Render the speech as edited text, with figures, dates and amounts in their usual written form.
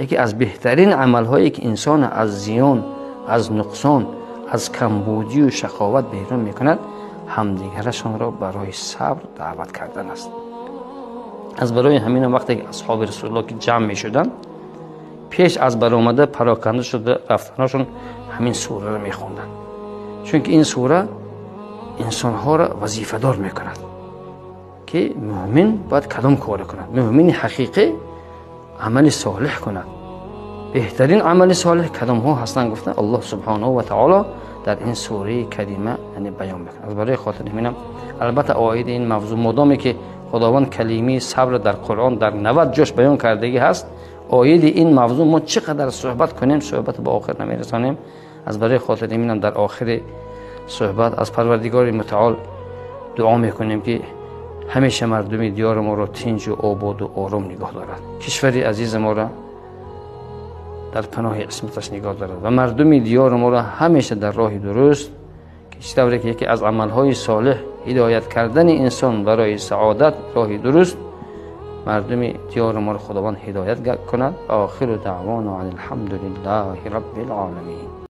Яке аз беҳтарин амалҳое ки инсонро аз зиён, аз нуқсон, аз камбудӣ ва шақоват берун мекунад, ҳамдигарашонро барои сабр даъват кардан аст. Аз барои ҳамин ҳам вақте ки асҳоби расулуллоҳ ки ҷамъ мешуданд, пеш аз баромада пароканда шуда рафтанашон ҳамин сураро мехонданд. Чунки ин сура инсонҳоро вазифадор мекунад, ки мӯъмин бояд кадом корро кунад. Мӯъмини ҳақиқӣ амали солеҳ кунад. Беҳтарин амали солеҳ кадомҳо ҳастанд, гуфтанд Аллоҳ субҳонаҳу ва таъоло дар ин сураи карима яъне баён мекунад. Аз барои хотири ҳамин ҳам албатта оид ин мавзӯъ модоме ки Худованд калимаи сабр дар Қуръон дар 90 ҷояш баён кардагӣ ҳаст, оид ин мавзӯъ мо чӣ қадар суҳбат кунем, суҳбат ба охир намерасонем. Аз барои хотири ҳамин ҳам дар охири суҳбат аз Парвардигори мутаол дуо мекунем, ки ҳамеша мардуми диёри моро тинҷу ободу ором нигоҳ дорад, кишвари азизи моро дар паноҳи исматаш нигоҳ дорад ва мардуми диёри моро ҳамеша дар роҳи дуруст, ки чӣ тавре ки яке аз амалҳои солеҳ ҳидоят кардани инсон барои саодат роҳи дуруст, мардуми диёри моро Худованд ҳидоят кунад. Охиру даъвоно алҳамдулиллаҳи роббил оламин.